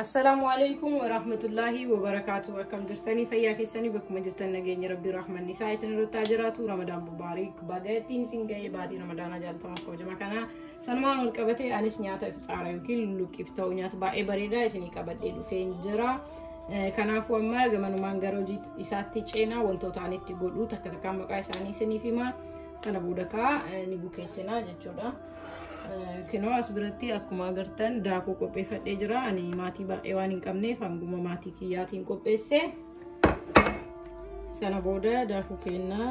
Assalaamu alaikum warahmatullaahi wabarakaatu. Akkam jirtanii fayyaa keessanii bakkuma jirtan nageenya rabbii rahmanni isaa isin irratti haa jiraatu. Ramadaan mubaarik baga ittiin isin ga'ee baatii ramadaanaa jaallatama kabajama kana sanumaan wal qabate anis nyaata ifxaara yookiin lulluqqiif ta'u nyaata baay'ee bareedaa isinii qabadhee dhufeen jira. Kanaafuu amma gamanumaan gara hojii isaatti ceenaa wantoota ani itti godhu takka takkaan maqaa isaanii isiniif himaa sana booda kaa ni bukeessinaa jechuudha. Kinoo as biratti akkuma agartan daakuu qopheeffadhee jira. Ani maatii baay'ee waan hin qabneef hanguma maatii kiyyaatiin qopheesse. Sana booda daakuu kennaa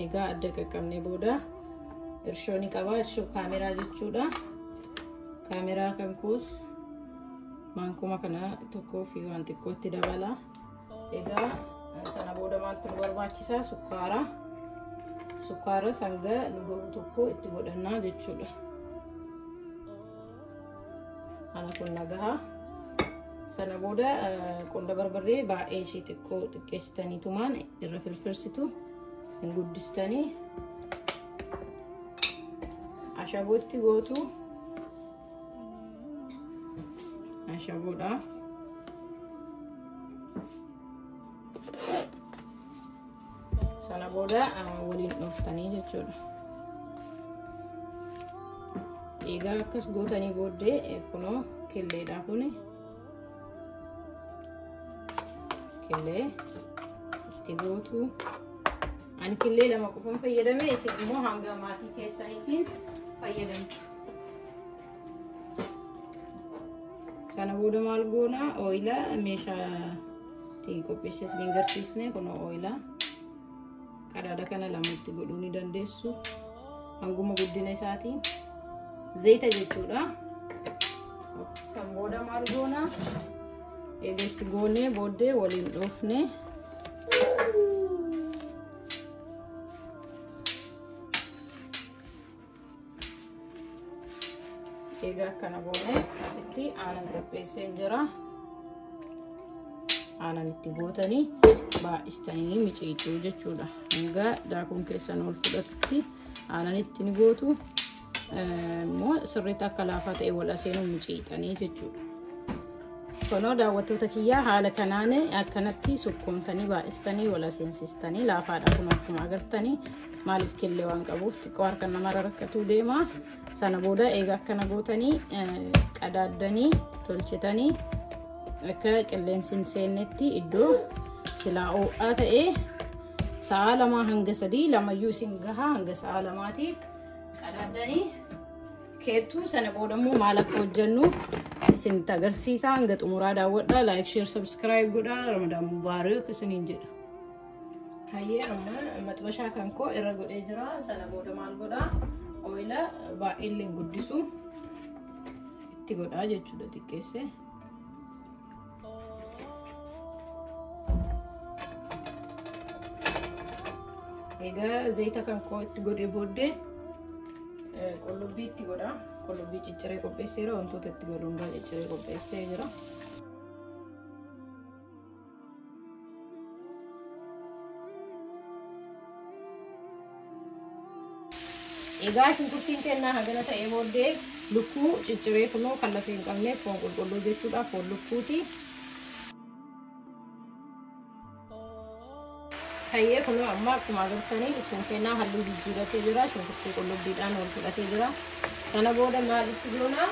egaa adda qaqqabnee booda irshoo ni qaba. Irshoo kaameraa jechuudha. Kaameraa kan kuus maankuma kana tokkoo fi waan xiqqootti dabala. Egaa sana booda maaltu nu barbaachisa? Sukkaara. Sukkaara hanga nu gahu tokko itti godhannaa jechuudha. Ana kun nagaha. Sana booda qonda barbarree baay'ee ishee xiqqoo xiqqeessitanii tumaan irra firfirsitu hin guddistanii ashabootti gootu ashaboodha. Sana booda waliin dhooftanii jechuudha. Egaa akkas gootanii booddee kunoo killeedha kuni. Killee itti gootu. Ani killee lama qofan fayyadame isin immoo hanga maatii keessaniitiin fayyadamtu. Sana booda maal goona? Ooyila meeshaa ittiin qopheesse isin agarsiisne kunoo ooyila. Qadaada kana lama itti godhuu ni dandeessu. Hanguma guddina isaatiin. Zayita jechuudha. San booda maal goona? Egaa itti goonee booddee waliin dhoofne. Egaa akkana goonee asitti aannan qopheessee jira. Aannan itti gootanii baay'istanii miciicuu jechuudha. Hanga daakuun keessan ol fudhatutti aannan itti ni gootu. Immoo sirriitti akka laafaa ta'e wal aseenuu miciixanii jechuudha. Kunoo daawwattoota kiyyaa haala kanaan akkanatti sukkuumtanii baay'istanii wal aseensistanii laafaadha. Kun akkuma agartanii maaliif killee waan qabuuf xiqqoo harka namarra rakkatuu deema. Sana booda egaa akkana gootanii qadaaddanii tolchitanii akka qilleensi hin seennetti iddoo silaa ho'aa ta'e sa'a 2 hanga 3 lamayyuu isin gaha hanga sa'a 2tiif qadaaddanii keettuu. Sana booda immoo maal akka hojjennu isinitti agarsiisa. Hanga xumuraa daawwadhaa. Like, share, subscribe godhaa. Ramadaan mubaarak isiniin jedha. Hayyee amma maxbashaa kan koo irra godhee jira. Sana booda maal godhaa? Ooyila baay'ee illee guddisu itti godhaa jechuudha xiqqeesse. Egaa zayita kan koo itti godhee booddee qullubbii itti godha. Qullubbii cicciree qopheesseera. Wantoota itti godhu hundaa cicciree qopheessee jira. Egaa shunkurtiin kennaa hagana ta'ee booddee lukkuu cicciree kunoo kan lafee hin qabne foon qulqulluu jechuudha. Foon lukkuuti. Hayyee kunoo amma akkuma agartanii lukkuun kennaa halluu jijjiiratee jira. Shunkurtii qullubbiidhaan wal fudhatee jira. Sana booda maal itti goona?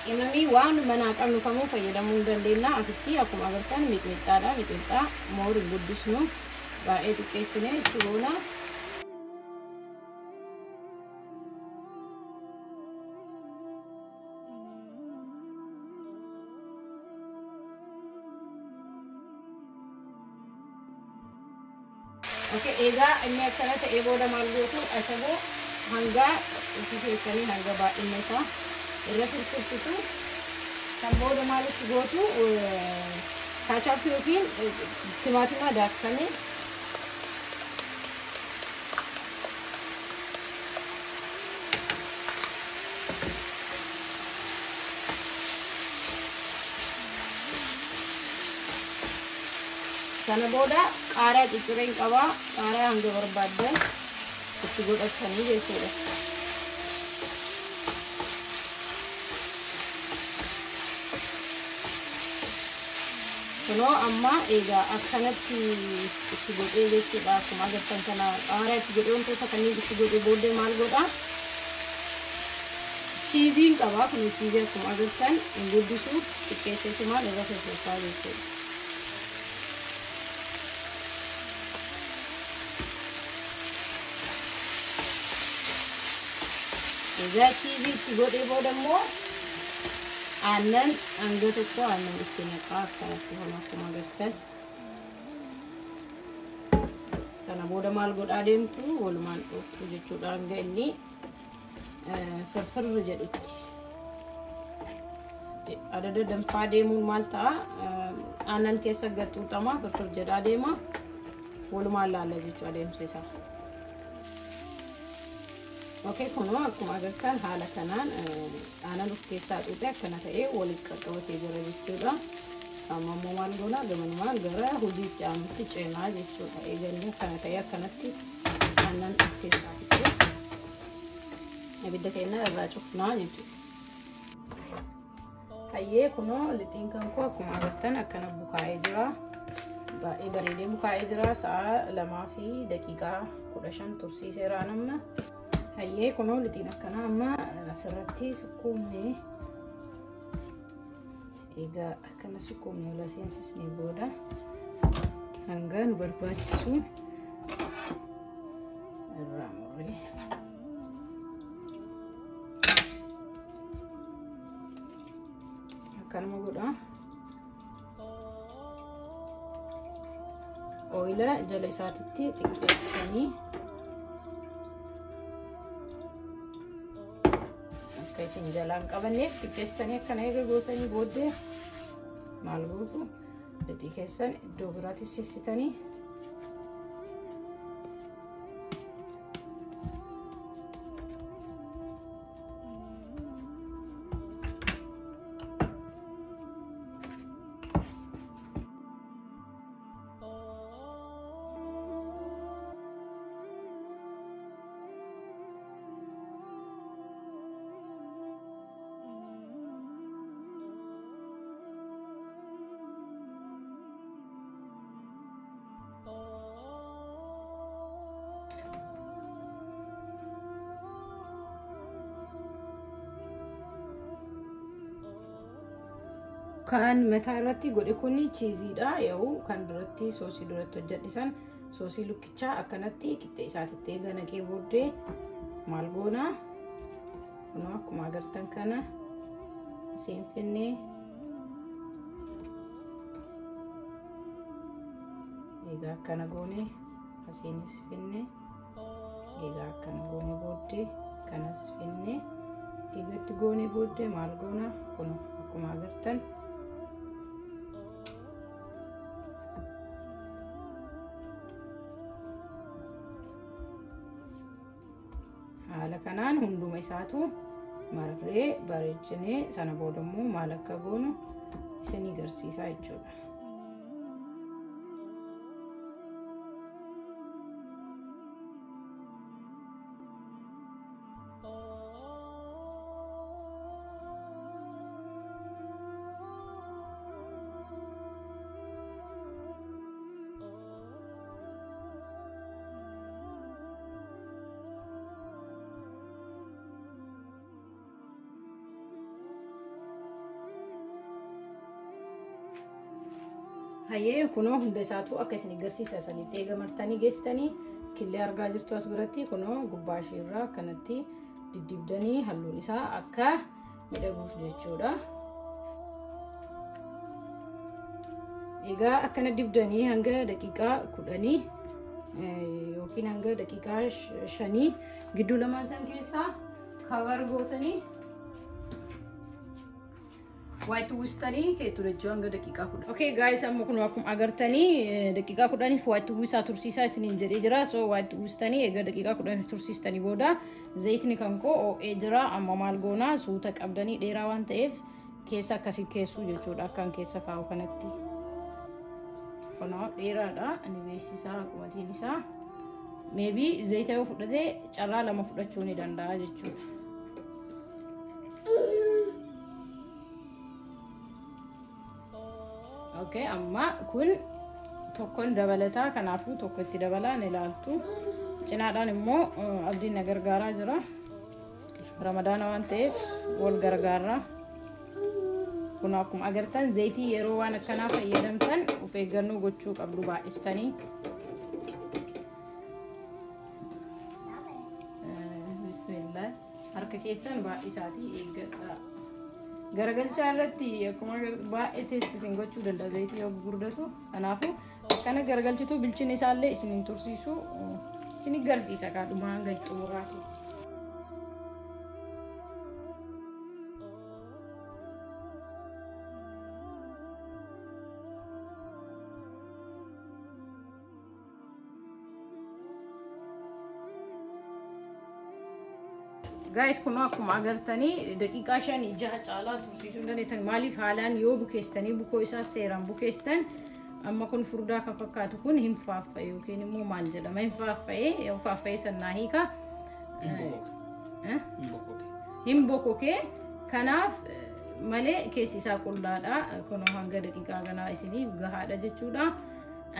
Qimamii waan manaa qabnu kamuu fayyadamuu ni dandeenya. Asitti akkuma agartan mixmixaadha. Mixmixaa moor hin guddisnu baay'ee xiqqeessinee itti goona. Okay, egaa inni akkana ta'ee booda maal gootu? Ashaboo hanga itti keessanii hanga baay'inni isaa irra firfirsitu. Kan booda maal itti gootu? Kaachaap yookiin timaatima daakkame. Sana booda qaaraa ciccireen qabaa. Qaaraa hanga barbaaddan itti godhatanii jechuudha. Kunoo amma egaa akkanatti itti godhee jechuudha. Akkuma agartan kana qaaraa itti godhee wantoota kanneen itti godhee booddee maal godhaa? Cheeseiin qaba. Kun cheese akkuma agartan hin guddisu, xiqqeesseetumaan irra firfirsaa jechuudha. Egaa cheese itti godhee booda immoo aannan hanga tokko aannan itti naqaa akkanatti kun akkuma agartan. Sana booda maal godhaa deemtu? Walumaan dhooftu jechuudha hanga inni firfirri jedhutti. Adada danfaa deemuun maal ta'a? Aannan keessa gad xuuxama, firfir jedhaa deema. Walumaan laalla jechuudha adeemsa isaa. Okay, kunoo akkuma agartan haala kanaan aannan of keessaa xuuxee akkana ta'ee walitti qaqqabatee jira jechuudha. Amma immoo maal goona? Gamanumaan gara hojiitti aanutti ceenaa jechuudha. Eegallee akkana ta'ee akkanatti aannan of keessaa fixee ibidda keenya irraa cufnaa jechuudha. Hayyee, kunoo lixiin kan koo akkuma agartan akkana bukaa'ee jira. Baay'ee bareedee bukaa'ee jira. Sa'a 2:15 tursiiseera amma. Hayyee, kunoo lixiin akkanaa amma asirratti sukkuumnee, egaa akkana sukkuumnee ola seensisnee booda hanga nu barbaachisu irraa murree akkanuma godha. Ooyila jala isaatitti xiqqeessanii akka isin jalaan qabanneef xiqqeessitanii akkana eega gootanii booddee maal gootu? Lixii keessan iddoo biraatti sissitanii Kan mataa irratti godhe kun cheeseiidha. Yoo kan duratti soosii duratti hojjedhisan soosii lukkichaa akkanatti qixxee isaatitti eega naqee booddee maal goona? Kunoo akkuma agartan kana seenfennee egaa akkana goone, asiinis finne, egaa akkana goone booddee kanas finne, eegatti goone booddee maal goona? Kunoo akkuma agartan haala kanaan hunduma isaatu marree bareechinee sana booda immoo maal akka goonu isinii agarsiisaa jechuudha. Hayyee, kunoo hunda isaatu akka isin agarsiisa sanitti eega martanii geessitanii killee argaa jirtu as biratti kunoo gubbaa isheerraa akkanatti diddibdanii halluun isaa akka miidhaguuf jechuudha. Egaa akkana dibdanii hanga daqiiqaa 10 yookiin hanga daqiiqaa 5 gidduu lamaan san keessaa cover gootanii waa itti uwwistanii keetu jechuu hanga daqiiqaa 10. Okay guys, amma kun akkuma agartanii daqiiqaa 10f waa itti uwwisaa tursiisaa isiniin jedhee jira. So waa itti uwwistanii egaa daqiiqaa 10f tursiistanii booda zayitni kan koo ho'ee jira. Amma maal goonaa? Suuta qabdanii dheeraa waan ta'eef keessa akkasii keessuu jechuudha, akkan keessa kaa'u kanatti. Kunoo dheeraadha, inni beeksisaa qubatiin isaa. Maybe zayita yoo fudhate carraa lama fudhachuu ni danda'a jechuudha. Okay, amma kun tokkoon dabalataa, kanaafuu tokko itti dabalaan ilaaltu. Cinaadhaan immoo Abdiin na gargaaraa jira. Ramadaana waan ta'eef wal gargaarra. Kun akkuma agartan zayitii yeroo waan akkanaa fayyadamtan of eeggannoo gochuu qabdu baay'istanii. Bismillah. Harka keessan baay'isaatii eeggadhaa. Garagalchaa irratti akkuma baay'ee taste isin gochuu danda'a zayitii yoo gurguddatu. Kanaafuu akkana garagalchitu bilchina isaallee isin hin tursiisu, isin garsiisa kaadhuma hanga xumuraatu. Guys, kun akkuma agartanii daqiiqaa 5-6 caalaa tursiisuu hin dandeettan. Maaliif haalaan yoo bukeessitanii bukoo isaa seeraan bukeessitan, amma kun furdaa kan fakkaatu kun hin faaffa'e yookiin immoo maal jedhama, hin faaffa'e. Yoo faaffa'e sannaa hiika hin bokokee. Kanaaf malee keessi isaa qullaadha. Kun hanga daqiiqaa kanaa isinii gahaadha jechuudha.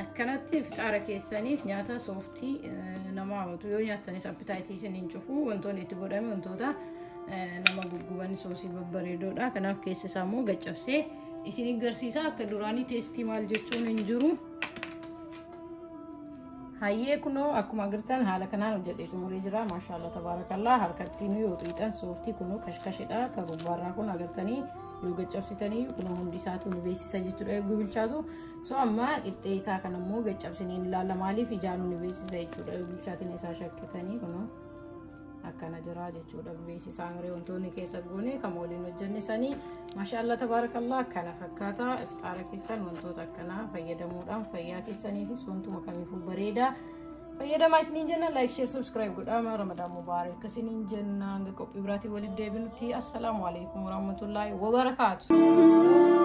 Akkanatti ifxaara keessaniif nyaata sooftii nama hawwatu yoo nyaattanis appetite isin hin cufu. Wantoonni itti godhame wantoota nama gugguban, soosii babbareedoodha. Kanaaf keessa isaa immoo gaccabsee isin agarsiisa. Akka duraanii taste maal jechuun hin jiru. Hayyee, kunoo akkuma agartan haala kanaan hojjedhee xumuree jira. Maashaallah, tabaarakallaa. Harkatti yoo xiixan sooftii, kunoo kashkashidha. Akka gubbaarraa kun agartanii yoo gaccabsitanii kunoo hundi isaatu nu beeksisa jechuudha eeguu bilchaatu. So amma qixxee isaa kan immoo gaccabsinee ilaalla, maaliif ijaanuu nu beeksisa jechuudha. Yoo bilchaatina isaa shakkitanii kunoo akkana jira jechuudha. Beeksisaan ree wantoonni keessa goone kan waliin hojjenne sanii. Maashaallah, tabaarakallaa, akkana fakkaata. Ifxaara keessan wantoota akkanaa fayyadamuudhaan fayyaa keessaniifis wantuma kamiifuu bareeda. Fayyadamaa isiniin jenna. Like, share, subscribe godhaa. Ramadaan mubaarak isiniin jenna. Hanga qophii biraatiin walitti deebinutti, assalaamu alaikum warahmatullaahi wabarakaatu.